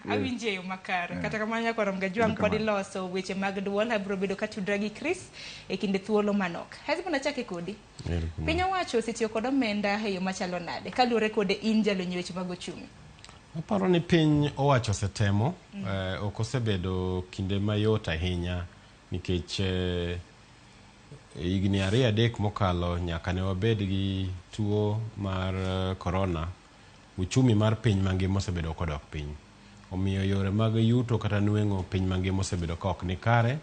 Awinji e yo makare. Kata kamano, nyakwar Mgajwang' pod iloso weche mag duol. Abiro bedo katudra gi Chris e kinde thuolo manok. Hesbon, achake kodi. Piny owacho osetiyo kod omenda e yo machalo nade kaluwore kode in jalony e weche mag ochumi? Aparo ni piny owacho osetemo, ok osebedo kinde mayot ahinya nikech higni 2-3 mokalo nyaka ne wabed gi tuo mar corona, uchumi mar piny mangima osebedo kodok piny. Omiyo yore mag yuto kata nweng'o piny mangima osebedo ka ok ni kare.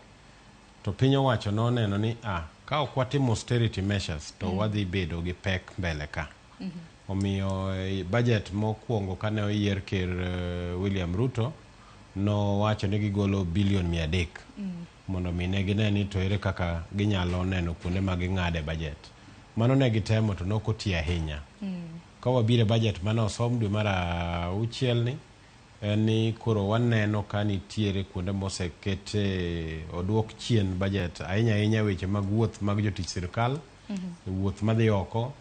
To piny owacho noneno ni ka ok watimo austerity measures to wadhi bedo gi pek mbele ka. Omiyo budget mokwongo kane oyier ker William Ruto nowacho ni gigolo bilion 300 mondo mi ne gine ni to ere kaka ginyalo neno kuonde ma ging'ade budget. Mano ne gitemo to nok otiyo ahinya. Ka wabiro e budget mane osom dwe mar auchiel ni, en ni koro waneno ka nitiere kuonde mosekete oduok chien budget ahinya ahinya weche mag wuoth mag jotich sirkal, wuoth madhi oko.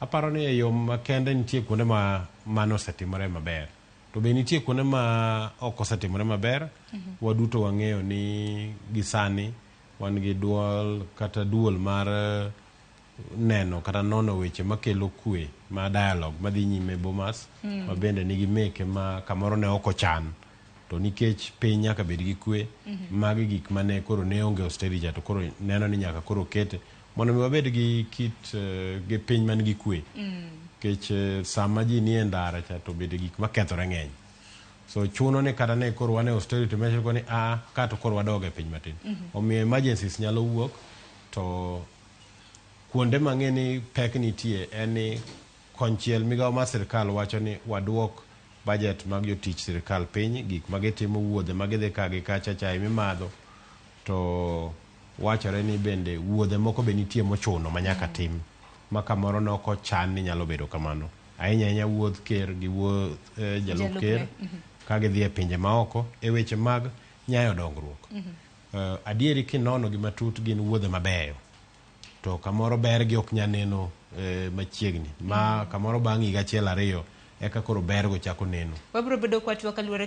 Aparo ni e yo makende nitie kuonde ma mano osetimore maber. To be nitie kuonde ma ok osetimore maber. Waduto wang'eyo ni gi sani wan gi duol kata duol mar neno kata nono weche makelo kwe ma dialogue madhi nyime Bomas ma bende nigi meke ma kamoro ne ok ochan to nikech piny nyaka bed gi kwe, magi gik mane koro ne onge austerity to koro neno ni nyaka koro kete mondo mi wabed gi kit gi piny man gi kwe, nikech sama ji nie ndara cha to bende gik makethore ng'eny. So chuno ni kata ne koro wan e austerity measure ko ni a ka to koro wadog e piny matin. Omiyo emergencies nyalo wuok to kuonde mang'e ni pek nitie en ni konchiel migawo mar sirkal wacho ni waduok budget mag jotich sirkal piny, gik ma gitimo, wuodhe ma gidhi ka gi kacha, chae mimadho, to wachore ni bende wuodhe moko be nitie mochuno ma nyaka tim ma kamoro ne ok ochan ni nyalo bedo kamano, ahinya ahinya wuodh ker gi wuodh jalup ker ka gidhi e pinje maoko e weche mag nyayo dongruok. Adieri kinono gi matut gin wuodhe mabeyo to kamoro bergi ok nyal neno machiegni ma kamoro bang' higa achiel ariyo eka koro bergo chako neno. Wabiro bedo kwatwa kaluwore.